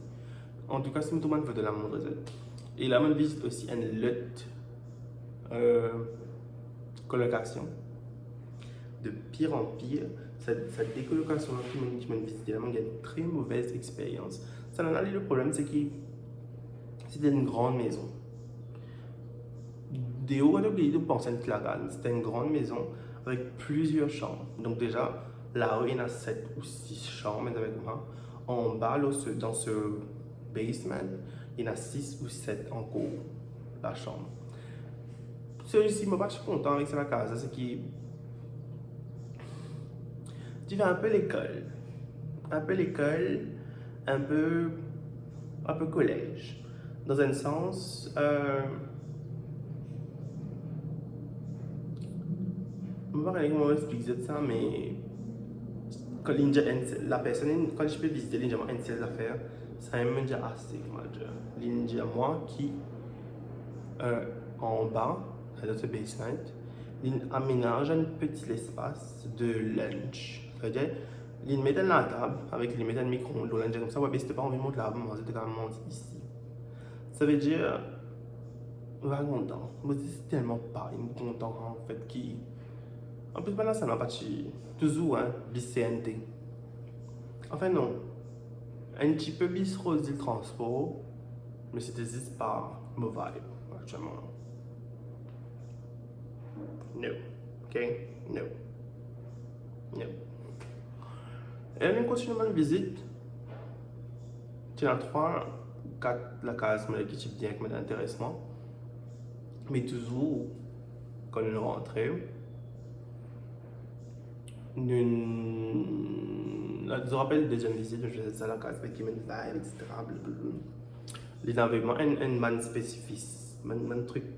Antouka, si mo trouv bann foto la, mo montre zot. E la, mo vizit osi enn lot, euh, kolokasion. De pire en pire, sa, sa de kolokasion la ki mo, ki mo vizite la, mo gagn tre move experience. Sa la, le problem, se ki c'était une grande maison. Deor, kan to gagn, to panse enn ti lagad, c'était une grande maison avec plusieurs chambres. Donc déjà, la-o, ena set ou sis chanm avek mwa. Anba, dan se, dan se basement, ena sis ou set ankor lachanm. Selsi mo pa ti kontan avek sa lakaz la, se ki ti fer inpe lekol. Inpe lekol, inpe, inpe kolez. Dan enn sans, euh, mo pa kone kouma mo explik zot sa, me kan linn dir enn sel, la personn, kan li ti pe vizite, linn dir mwa enn sel zafer, samem mo dir ase, kouma dir. Linn dir mwa ki, euh, anba, sa dan se basement, linn amenaz enn peti lespas de lunch. Savedir, linn met enn latab avek, linn met enn mikro-ond, linn dir koumsa, "Wi, be si to pa anvi mont laba, manze, to kapav manze isi." Savedir, mo pa kontan. Mo ti telman pa inn kontan, anfet, ki, anplis, bann la, sa pa ti touzour, hein, bis C N T. Anfin, non. Enn tipe bis Rose Hill Transport, me c'était zis pa mo vibe, aktielman. No. Ok? No. No. E nou kontinie bann vizit. Ti ena trwa, kat lakaz, me ki ti bien, ki mo ti interesman. Me touzour, kan nou rantre, nou, la, zot rapel, deziem vizit, nou ti fer sa lakaz, me ki mo vibe, et cetera, blablabla. Li ti ena vremem enn, enn bann spesifis, bann, bann trik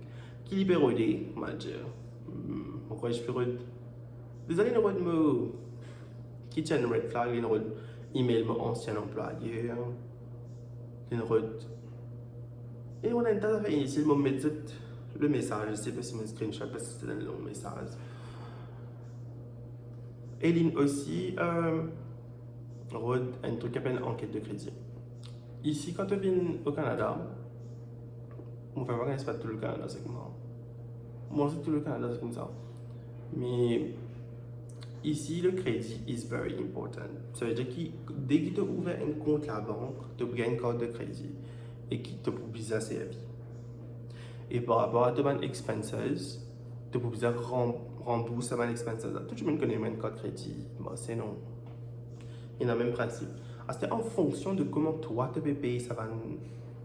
ki li pe rode, mo dir. Hmm, mo krwar li pe rod, deza linn rod mo, ki ti enn red flag, linn rod email mo ansien anplwayer, linn rod, e mo ena enn ta zafer initil, mo met zot le mesaz isi, paski mo screenshot, paski se enn long mesaz. E linn osi, euh, rod enn trik ki apel anket de kredi. Isi, kan to vinn o Kanada, mo pa kone si tou le Kanada se koumsa. Mo panse tou le Kanada se koumsa. Me isi, le kredi is very important. Savedir ki deki to ouver enn kont labank, to pou gagn enn kart de kredi e ki to pou bizin servi. E par rapor a to bann expenses, to pou bizin ran-, ranbours sa bann expenses la. Tou dimoun kone mo enn kart kredi, bon, se non. Ena mem prinsip. Aster, an fonksion de kouma twa to pe pey sa bann,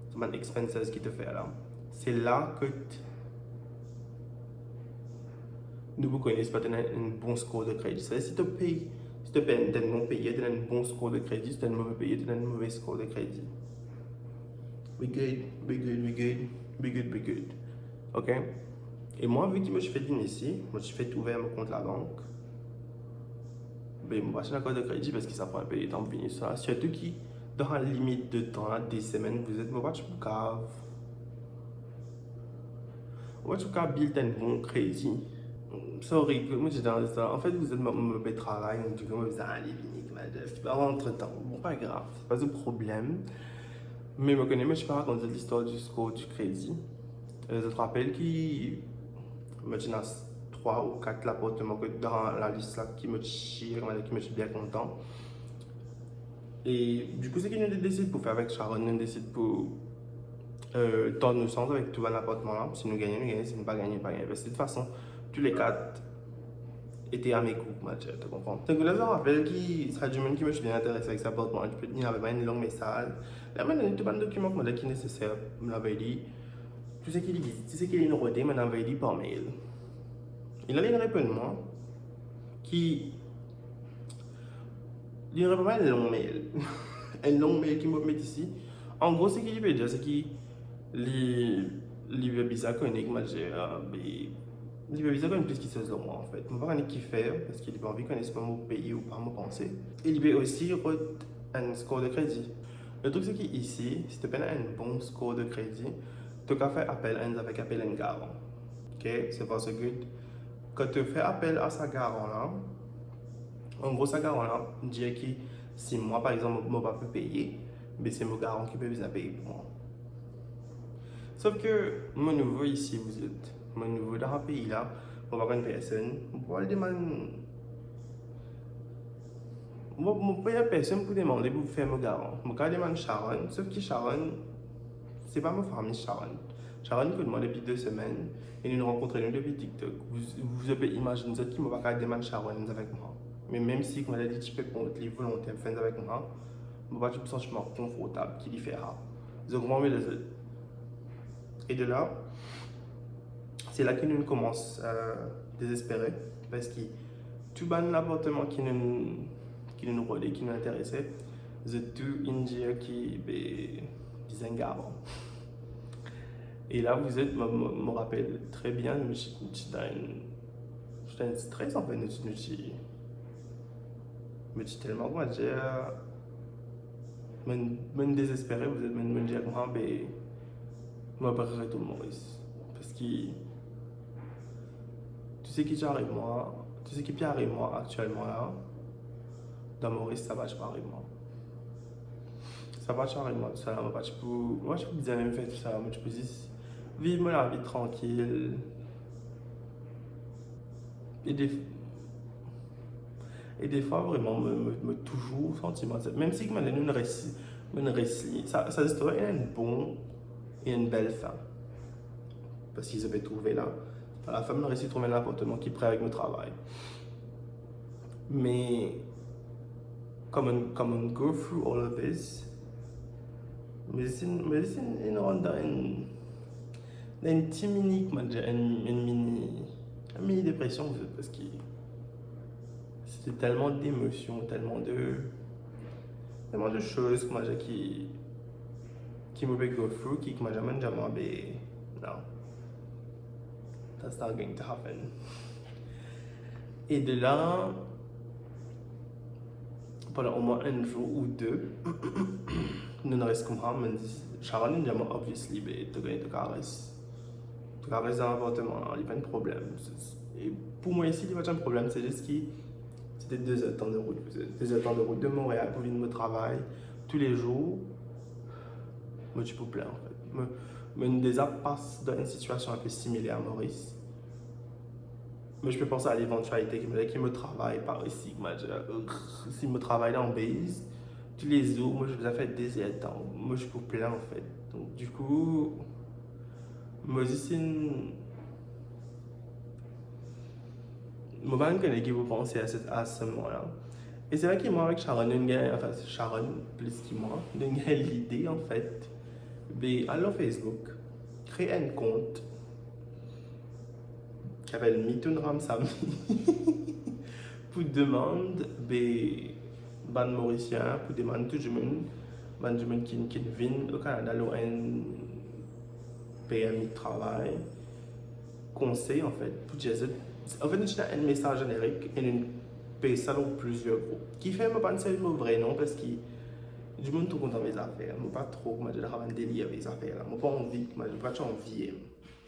sa bann expenses ki to fer la, se la ki t-, nou pou kone si to ena enn bon score de kredi. Savedir si to pey, si to pey, to enn bon peyer, to ena enn bon score de kredi, si to enn move peyer, to ena enn move score de kredi. We good, we good, we good, we good, we good. Ok? E mwa, vi ki mo ti fek vinn isi, mo ti fek ouver mo kont labank, be mo pa ti ena kart de kredi paski sa pran inpe letan pou vini sa. Sirtou ki dan limit de tan la, de semenn, vous êtes, mo pa ti pou kav, mo pa ti pou kav build enn bon kredi. Sorry, mo ti dan sa. Anfet, vous êtes, mo, mo pe travay, donk mo bizin ale vini, kouma dir, pa antretan. Bon, pa grav, se pa enn problem. Me mo kone mo ti pa rakont zot listwar du score du kredi. Euh, zot rapel ki mo ti ena trwa ou kat lapartman ki dan lalis la ki mo ti, ki mo ti bien kontan. E dikou, seki nou desid pou fer avek Sharon, nou desid pou, euh, tant nou sans avek tou bann lapartman la. Si nou gagne, nou gagne. Si nou pa gagne, pa gagne. Paski de tou fason, tou le kat ete a mes goûts, kouma dir, to konpran. Donk la, zot rapel ki sa dimoun ki mo ti bien interese avek sa lapartman, li avoy mwa enn long mesaz. Li amenn tou bann dokiman, kouma dir, ki neseser, mo avoy li. Tou seki li, tou seki linn rode, mo avoy li par mail. E la, linn reponn mwa Ki li reponn mwa enn long mail. Enn long mail ki mo met isi. An gro, seki li pe dir, seki li, li pe bizin kone kouma dir, euh, li, li pe bizin konn plis kiksoz lor mwa, anfet. Mo pa kone kifer, paski li pa anvi kone si mo peye ou pa, mo panse. E li pe osi rod enn score de kredi. Le trik, seki isi, si to pena enn bon score de kredi, to kapav fer apel enn, avek apel enn garan. Ok, so far so good. Kan to fer apel a sa garan la, an gro, sa garan la dir ki si mwa, par exanp, mo, mo pa pe peye, be se mo garan ki pe bizin peye pou mwa. Sof ke mo nouvo isi, vous êtes, mo nouvo dan sa pei la, mo pa konn personn, mo pa al demann, mo, mo pa personn pou demann pou fer mo garan. Mo kapav demann Sharon, sof ki Sharon, se pa mo fami Sharon. Sharon konn mwa depi de semenn e nou rankontre nou depi TikTok. Vous, vous pouvez imaginer ki mo pa kapav demann Sharon avek mwa. Me mem si, kouma dir, li ti pe kont li volonter fer avek mwa, mo pa ti pou santi mwa konfortab ki li fer sa. Donk, mwa, me lezot. E de la, se la ki nou koumans, euh, dezespere, paski tou bann lapartman ki nou, ki nou rode, ki nou interese, zot tou inn dir ki, be, bizin garan. E la, vous êtes, mo, mo, mo rapel tre bien, mo ti, mo ti dan enn, mo ti dan enn stres, anfet, nou ti, nou ti, mo ti telman, kouma dir, mo, mo dezespere, vous êtes, mo, mo dir kouma, be, mo pe retourn Moris. Paski tou seki ti ariv mwa, tou seki pe ariv mwa aktielman la, dan Moris, sa pa ti pou ariv mwa. Sa pa ti ariv mwa, tousala, mo pa ti pou, mo pa ti pou bizin mem fer tousala, mo ti pou zis viv mo lavi trankil. E de, e defwa, vreman, mo, mo, mo touzour santi mwa, mem si, kouma dir, nou res, nou res li, sa, sa zistwar ena enn bon e enn bel fin. Paski zot pe trouve la. Alafin, mo resi trouv enn lapartman ki pre avek mo travay. Me, come and, come and go through all of this, mo zis inn, mo zis inn, inn rant dan enn, dan enn ti mini, kouma dir, enn, enn mini, enn mini depresion, paski se telman demosion, telman de, telman de soz, kouma dir, ki, ki mo pe go through, ki, kouma dir, mo dir mwa, be, non. That's not going to happen. E de la, pandan omwin enn zour ou de, nou res koumsa, mo dir, Sharon inn dir mwa, obviously, be, to gagn, to kapav res, to kapav res dan lapartman la, li pa enn problem. E pou mwa isi, li pa ti enn problem, se zis ki se te de zertan de rout, de zertan de rout de Montréal pou vinn mo travay toulezour. Mo ti pou plin, anfet. Mo, mo deza pas dan enn sitiasion inpe similer a Moris. Mo ti pe panse a levantialite ki, ki mo travay par isi, kouma dir, euh, si mo travay la an base, toulezour, mo ti bizin fer de zertan, mo ti pou plin, anfet. Donk, dikou, mo zis inn, mo pa kone ki pou panse a se, a se moman la. E se la ki mwa avek Sharon, nou gagn, anfin, Sharon plis ki mwa, nou gagn lide, anfet, be, al lor Facebook, kree enn kont ki apel Mitoun Ramsamy pou demann, be, bann Morisien, pou demann tou dimoun, bann dimoun ki, ki vinn o Kanada lor enn permi travay, konsey, anfet, pou dir zot, anfet, nou ti ena enn mesaz zenerik e nou pe sa lor plizier group. Kifer mo pa servi mo vre non, paski dimoun tro kontan me zafer. Mo pa tro, kouma dir, dan sa bann delir me zafer la. Mo pa anvi, mo pa ti anvi.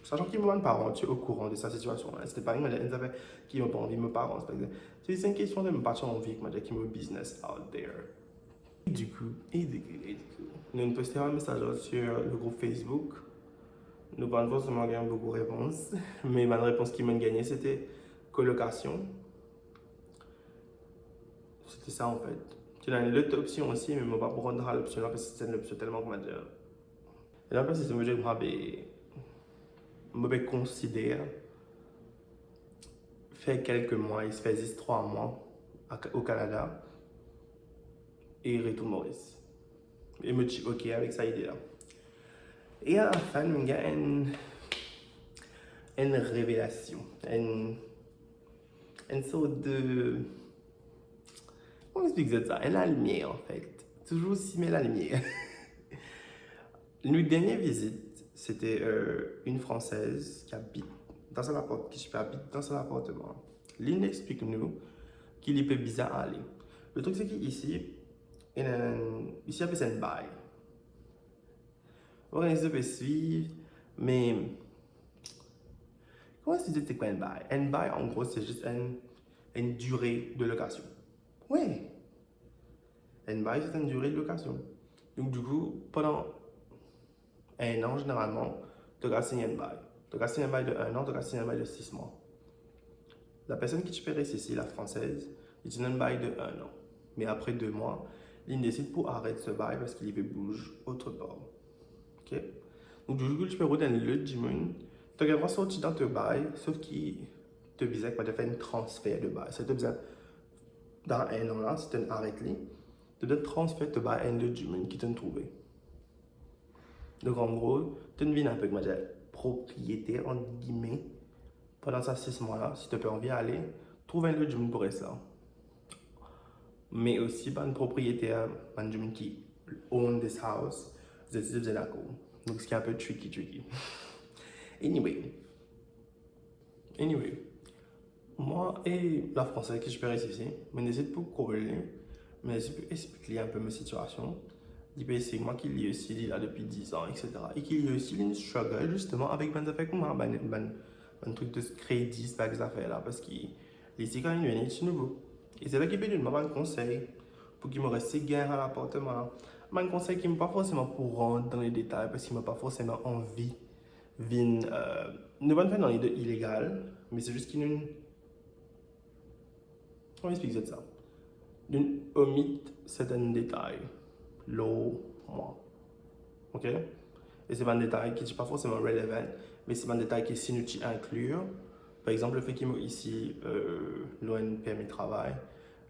Sachan ki mo bann paran ti okouran de sa sitiasion la. Se pa enn zafer ki mo pa anvi mo paran, par exanp. Se zis enn kestion de mo pa ti anvi, kouma dir, ki mo biznes out there. E dikou, e dikou, e dikou, nou poste enn mesaz sur le group Facebook. Nou pa forseman gagn boukou repons, me bann repons ki mo gagne, se te kolokasion. Se te sa, anfet. Ti ena enn lot opsion osi, me mo pa pran sa lopsion la, paski se enn lopsion telman, kouma dir, e la, paski se mo, mo, mo pe konsider fer kelke mwa, e fer zis trwa mwa a, o Kanada, e retourn Moris. E mo ti ok avek sa ide la. E alafin, nou gagn enn, enn revelasion, enn, enn sort de, kouma explik zot sa? Enn lalimier, anfet. Touzour sime lalimier. Nou dernie vizit, sete, euh, enn Fransez ki abit dan sa lapart-, ki ti pe abit dan sa lapartman. Li inn explik nou ki li pe bizin ale. Le trik, se ki isi, ena, isi apel sa enn bay. Ou pa kone si to pe swiv, me kouma explik zot enn bay? Enn bay, an gro, se zis enn, enn dire de lokasion. Wi. Enn bay, se enn dire de lokasion. Donk, dikou, pandan enn an, zeneralman, to kapav sign enn bay. To kapav sign enn bay de enn an, to kapav sign enn bay de sis mwa. Lapersonn ki ti pe res isi, la Fransez, li ti ena enn bay de enn an. Me apre de mwa, li desid pou aret so bay parski li pe bouz ot par. Ok? Donk, dikou, li ti pe rod enn lot dimoun. To gagn drwa sorti dan to bay, sof ki to bizin, kouma dir, fer enn transfer de bay. Sa to bizin, dan enn an la, si to aret li, to bizin transfer to bay enn lot dimoun ki to trouve. Donk, an gro, to vinn enn pe, kouma dir, propriyeter, ant gime, pandan sa sis mwa la. Si to pe anvi ale, trouv enn lot dimoun pou res la. Me osi bann propriyeter, bann dimoun ki own this house, zot osi bizin dakor. Donk, se enn pe tricky, tricky. Anyway. Anyway. Mwa e la Fransez ki ti pe res isi, mo desid pou call li, mo desid pou explik li enn pe mo sitiasion. Li pe explik mwa ki li osi, li la depi diz an, et cetera. E ki li osi, li struggle zisteman avek bann zafer kouma, bann, bann, bann trik de kredi, bann zafer la, parski li ti kan vini, li ti nouvo. E se la ki pe donn mwa bann konsey pou ki mo res segir lapartman la. Bann konsey ki mo pa forseman pou rant dan le detay, parski mo pa forseman anvi vinn, euh, nou pa fer nanye de ilegal, me se zis ki nou, kouma explik zot sa? Nou omit sertin detay lor mwa. Ok? E se bann detay ki ti pa forseman relevant, me se bann detay ki si nou ti inklir, par exanp, lefe ki mo isi, euh, lor enn permi travay,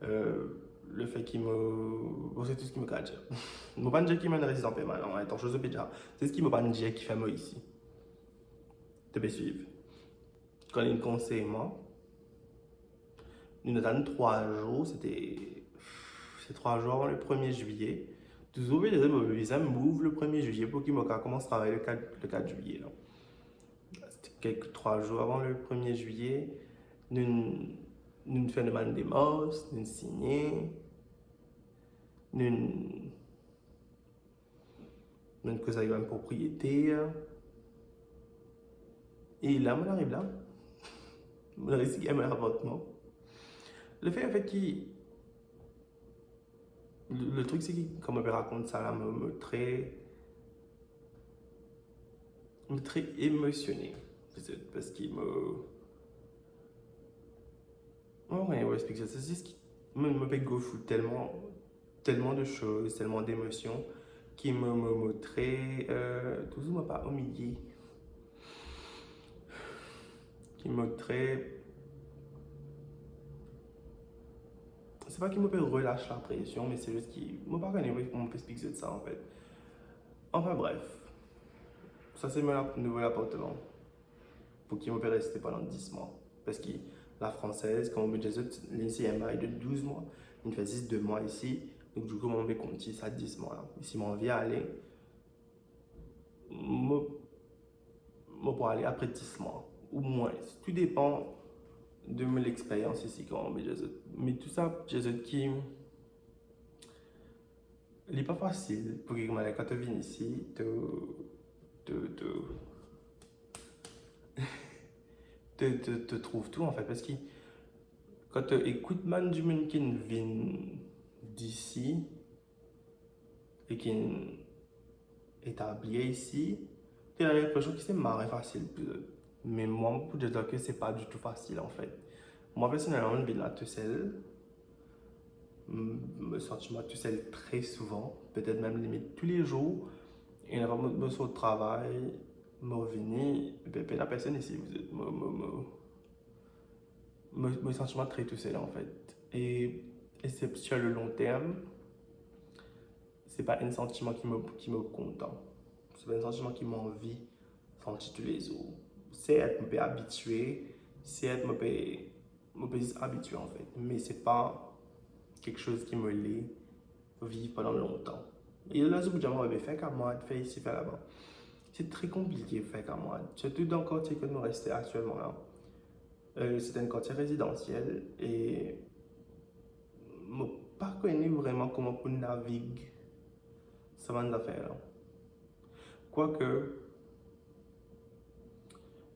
euh, lefe ki mo, bon, se tou seki mo kapav dir. Mo pa dir ki mo enn rezidan permanan, hein, atansion, zot pe dir, se seki mo pa dir ki fer mo isi. To pe swiv? Kan li konsey mwa, nou atann trwa zour, sete, se trwa zour avan le premie zwiye. Touzour bizin, mo bizin move le premie zwiye pou ki mo kapav koumans travay le kat, le kat zwiye la. Sete kek trwa zour avan le premie zwiye, nou, nou fer nou bann demars, nou signe, nou, nou koz avek bann propriyeter. E la, mo ariv la. Mo resi gagn mo lapartman. Lefe, anfet, ki, le, le trik, se ki, kouma mo pe rakont sa la, mo, mo tre, mo tre emosione, petet, parski mo, mo, mo pa kone kouma explik sa, se zis ki, mo, mo pe go through telman, telman de soz, telman demosion, ki mo, mo, mo tre, euh, touzour mo pa omilie. Ki mo tre, se pa ki mo pe relas lapresion, me se zis ki, mo pa kone kouma mo pe explik zot sa, anfet. Anfin bref, sa se mo la-, nouvo lapartman. Pou ki mo pe reste pandan dis mwa. Parski la Fransez, kouma mo dir zot, li ti enn bay de douz mwa, li fer zis de mwa isi, donk dikou, mo pe kontign sa dis mwa la. E si mo anvi ale, mo, mo pou ale apre dis mwa, ou mwins. Tou depan de mo lexperyans isi, kouma mo dir zot. Me tou sa, dir zot ki, li pa fasil pou ki, kouma dir, kan to vinn isi, to, to, to, to, to, to trouv tou, anfet, parski kan to ekout bann dimoun ki vinn disi e ki etabli isi, to ena linpresion ki se mari fasil pou zot. Me mwa, mo pou dir zot ki se pa ditou fasil, anfet. Mwa, personelman, mo vinn la tousel. M-, mo santi mwa tousel tre souvan, petet mem limit toulezour. E ena mo, mo sort travay, mo vini, pe, pena personn isi, mo, mo, mo, mo, mo santi mwa tre tousel, anfet. E, e se, sur le long terme, se pa enn santiman ki mo, ki mo kontan. Se pa enn santiman ki mo anvi santi toulezour. Sert, mo pe abitie, sert, mo pe, Mo pe zis abitie, anfet. Me se pa kiksoz ki mo le viv pandan lontan. E la, zot pou dir mwa, "Be, fer kamwad, fer isi, fer laba." Se tre konplike fer kamwad, sirtou dan kartie kot mo reste aktielman la. Euh, se enn kartie rezidansiel e mo pa kone vreman kouma pou navig sa bann zafer la. Kwake,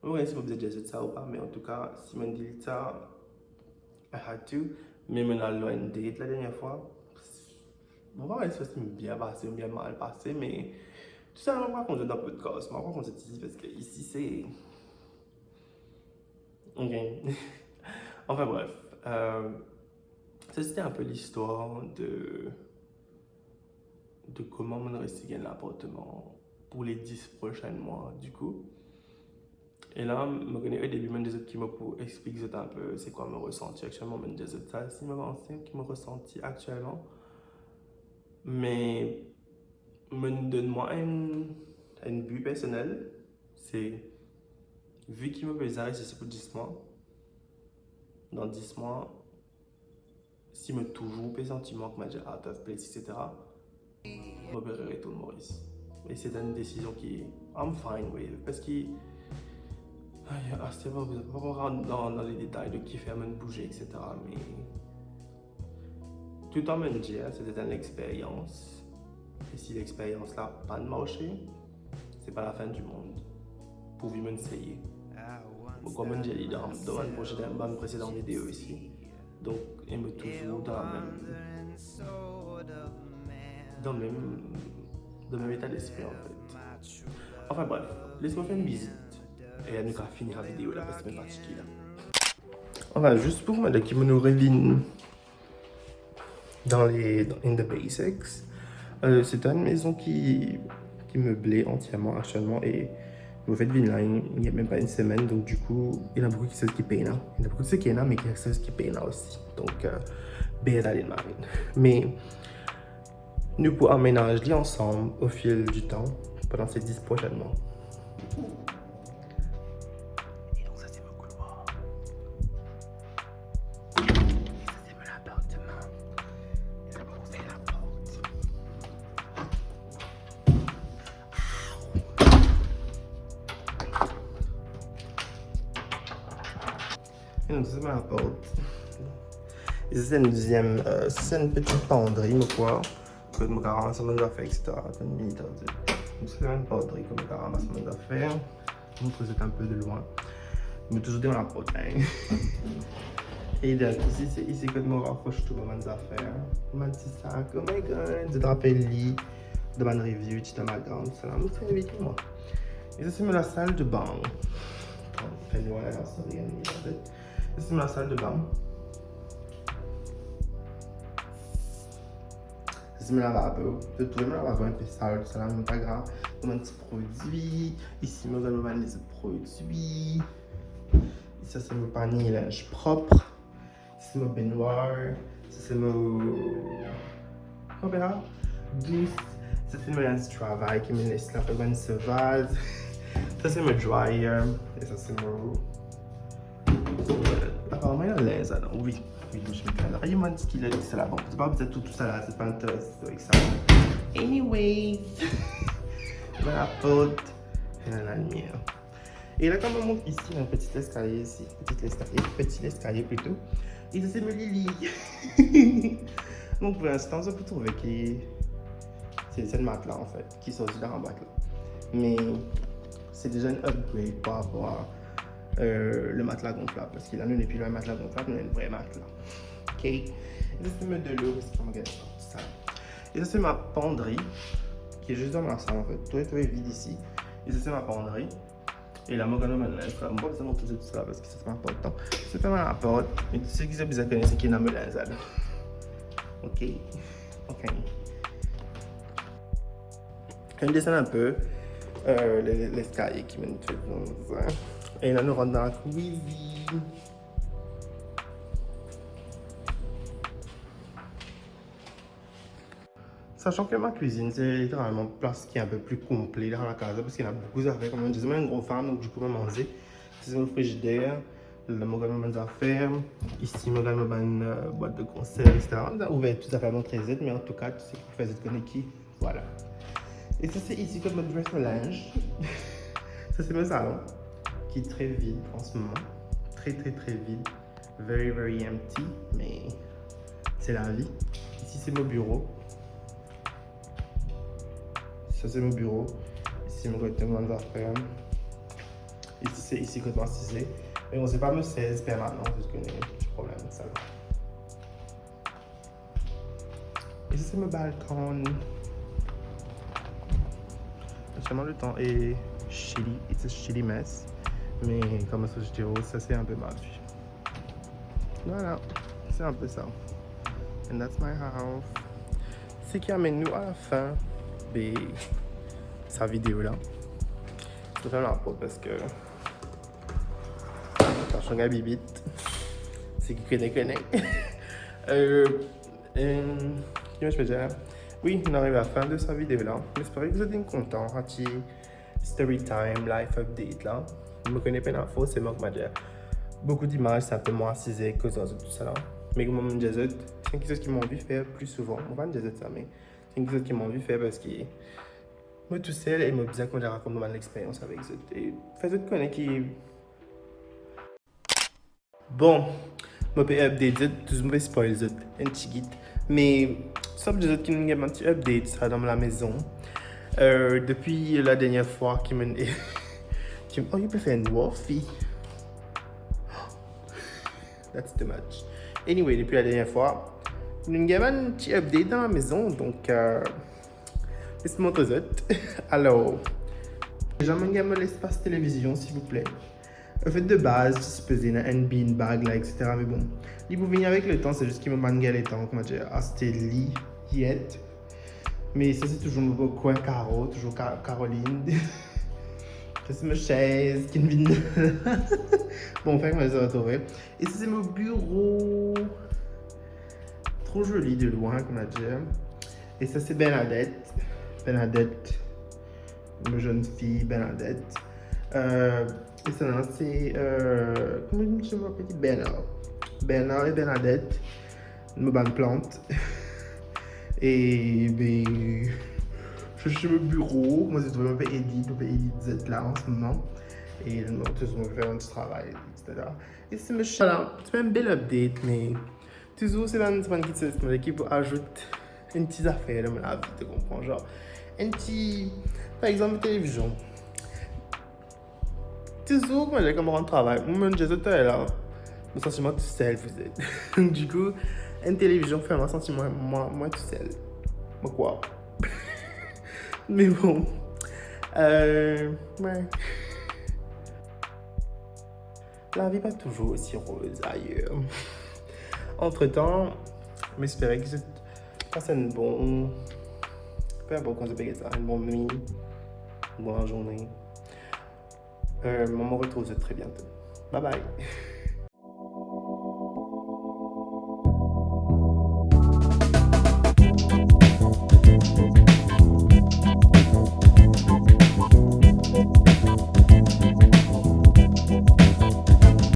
mo pa kone si mo bizin dir zot sa ou pa, me antouka, si mo'nn dir sa, I had to, me mo'nn al lor enn date la dernie fwa. Mo pa kone si sa bien pase ou bien mal pase, me tou sa, mo pa rakont zot dan podcast, mo pa rakont zot isi, parski isi se Ok. Enfin bref, euh, ça c'était un peu l'histoire de, de comment mo'nn resi gagn lapartman pour les dix prochains mois, du coup. E la, mo kone o debi, mo'nn dir zot ki mo pou explik zot inpe se kwa mo resanti aktielman, mo'nn dir zot sa, si mo avanse, ki mo resanti aktielman. Me mo'nn donn mwa enn, enn bi personel, se, vi ki mo pe res isi pou dis mwa, dan dis mwa, si mo touzour pe santi mwa, koumadir, out of place, et cetera, mo pe retourn Moris. E se enn desizion ki I'm fine with, parski, ay, aster mo pa pou rant dan, dan le detay de kifer mo'nn bouze, et cetera, me toutan mo'nn dir, se enn lexperyans. E si lexperyans la pa'nn marse, se pa lafin di mond, pourvi mo'nn seye. Mo, kouma mo'nn dir li dan, dan bann prosedan, bann presedan video isi. Donk, e mo touzour dan lamem, dan mem, dan mem eta lespri, anfet. Enfin bref, les mo fer enn vizit e nou ka fini lavideo la, parski mo fatige la. Enfin, zis pou mwa, ki mo'nn revinn dan le, dan, in the basics. Euh, se enn mezon ki, ki meble antierman aktielman e mo fek vinn la, il y a même pas une semaine, donk dikou, ena boukou kiksoz ki pena. Ena boukou kiksoz ki ena, me kiksoz ki pena osi. Donk, euh, bear that in mind. Me nou pou amenaz li ansam au fil du temps, pandan se dis prosenn mwa. E donk, sa se mo koulwar. E sa se mo lapartman. E sa mo konsey laport. E donk, sa se mo laport. E sa se enn deziem, euh, se enn ti pandri, mo krwar. Kot mo kapav ramas mo zafer, et cetera. Atann enn minit, atann. Donk, se enn pandri kot mo kapav ramas mo zafer. Mo prezant enpe de lwin. Mo touzour devan laport, hein. E donk, isi, se isi kot mo rafros tou mo bann zafer. Mo bann ti sak, oh my God, zot rapel li dan bann review, ti dan background, sa la, mo ti invit mwa. E sa se mo lasal de bang. Anfin, vwala, sorry, ann vit. Sa se mo lasal de bang. Sa se mo lavabo. Zot trouve mo lavabo enpe sal, sa la, me pa grav. Mo bann ti prodwi. Isi, mo gagn mo bann lezot prodwi. Sa se mo panie linz prop. Sa se mo benwar. Sa se mo, kouma apel sa? Dous. Sa se mo linz travay ki mo les la pou bann sovaz. Sa se mo dryer. E sa se mo, aparaman ena linz ladan, wi. Wi, mo ti met linz la. Ayo, mo bann ti kilot, sa la. Bon, se pa bizin tou, tou sa la, se pa interes avek sa. Anyway, mo laport, ena lalimier. E la, kouma mo mont isi, ena enn peti leskalie isi, peti leskalie, peti leskalie plito. E sa se mo lili. Donk, pou linstan, zot pou trouve ki se, se enn matla, anfet, ki sorti dan bwat la. Me se deza enn upgrade par rapor a, euh, le matla gonflab, parski la, nou nepli lor matla gonflab, nou ena enn vre matla. Ok? E sa se mo dolo, parski mo gagn sa. E sa se mo pandri, ki zis dan lasal, anfet. Tou, tou vid isi. E sa se mo pandri. E la, mo gagn mo linz la. Mo pa bizin mont tou sa la, parski sa, se pa inportan. Se ferm laport. Me tou seki zot bizin kone, se ki ena mo linz la. Ok? Ok. Ann desann enpe, euh, le, le, leskalie ki mennen tou. E la, nou rant dan lakwizinn. Sachant que ma cuisine, c'est littéralement place qui est un peu plus complet dans la casa, parce qu'il y a beaucoup d'affaires, comme on dit, c'est une grosse femme, donc du coup, ma manze, c'est mon frigidaire, La mo gard mo bann zafer. Isi mo gard mo bann, euh, bwat de konserv, et cetera. Mo ouver tou zafer, montre zot, me antouka, tou seki pou fer zot kone ki, vwala. E sa se isi kot mo dress mo linz. Sa se mo salon, ki tre vid an se moman. Tre, tre, tre vid. Very, very empty, me se lavi. Isi se mo biro. Sa se mo biro. Isi mo kote mo bann zafer. Isi se isi kot mo asize. Me bon, se pa mo sez permanan, zis ki ena ti problem, sa la. E sa se mo balkon. Aktielman, letan e chilly, it's a chilly mess. Me kouma sa, je dirais, sa se inpe ma vi. Vwala, se inpe sa. And that's my house. Seki amenn nou a la fin de sa video la. Mo ferm laport parski sa change bibit. Seki kone, kone. Euh, euh, ki mo pe dir? Wi, nou ariv a la fin de sa video la. Mo espere ki zot inn kontan sa ti story time, life update la. Mo kone pena forseman, kouma dir, boukou dimaz, se inpe mwa asize, koze ar zot, tousala. Me kouma mo dir zot, se kiksoz ki mo anvi fer pli souvan. Mo pa dir zot sa, me se kiksoz ki mo anvi fer parski mo tousel e mo bizin, kouma dir, rakont mo bann lexperyans avek zot e fer zot kone ki Bon, mo pe update zot, touzour mo pe spoil zot enn tigit. Me, sa pou dir zot ki nou gagn bann ti update sa dan mo lamezon. Euh, depi la dernie fwa ki mo, ki, oh, you prefer nwar, fi. That's too much. Anyway, depi la dernie fwa, nou gagn bann ti update dan lamezon, donk, euh, Les mo montre zot. Alor, deza, mo gagn mo lespas televizion, silvouple. Anfet, de baz, ti sipoze ena enn beanbag la, et cetera. Me bon, li pou vini avek letan, se zis ki mo pa gagn letan, kouma dir, aste li yet. Me sa se touzour mo kwin karo, touzour Ka-, Caroline. Sa se mo sez ki vinn. Bon, anfin, kouma dir, sa va trouve. E sa se mo biro. Tro zoli de lwin, kouma dir. E sa se Bernadette. Bernadette. Mo zenn fi Bernadette. Euh, e sa la se, euh, kouma dir, mo ti Bernard. Bernard e Bernadette. Mo bann plant. E, be, sa se mo biro. Mo, se vremem pe edit, pe edit zot la an se moman. E mo, touzour mo fer enn ti travay, et cetera. E se mo, vwala, se pa enn bel update, me touzour se bann, se bann kiksoz ki pou azout enn ti zafer dan mo lavi, to konpran, zanr, enn ti, par exanp, televizion. Touzour, kouma dir, kan mo rant travay, mo, mo dir zot la, mo santi mwa tousel, vous êtes. Donk, dikou, enn televizion fer mwa santi mwa, mwa, mwa tousel. Mo krwar. Me bon. Euh, ouais. Lavi pa touzour osi roz ayer. Antretan, mo espere ki zot pas enn bon, pe inport kouma zot pe get sa, enn bon nwi, enn bon lazourne. Euh, mo, mo retrouv zot tre biento. Bye bye.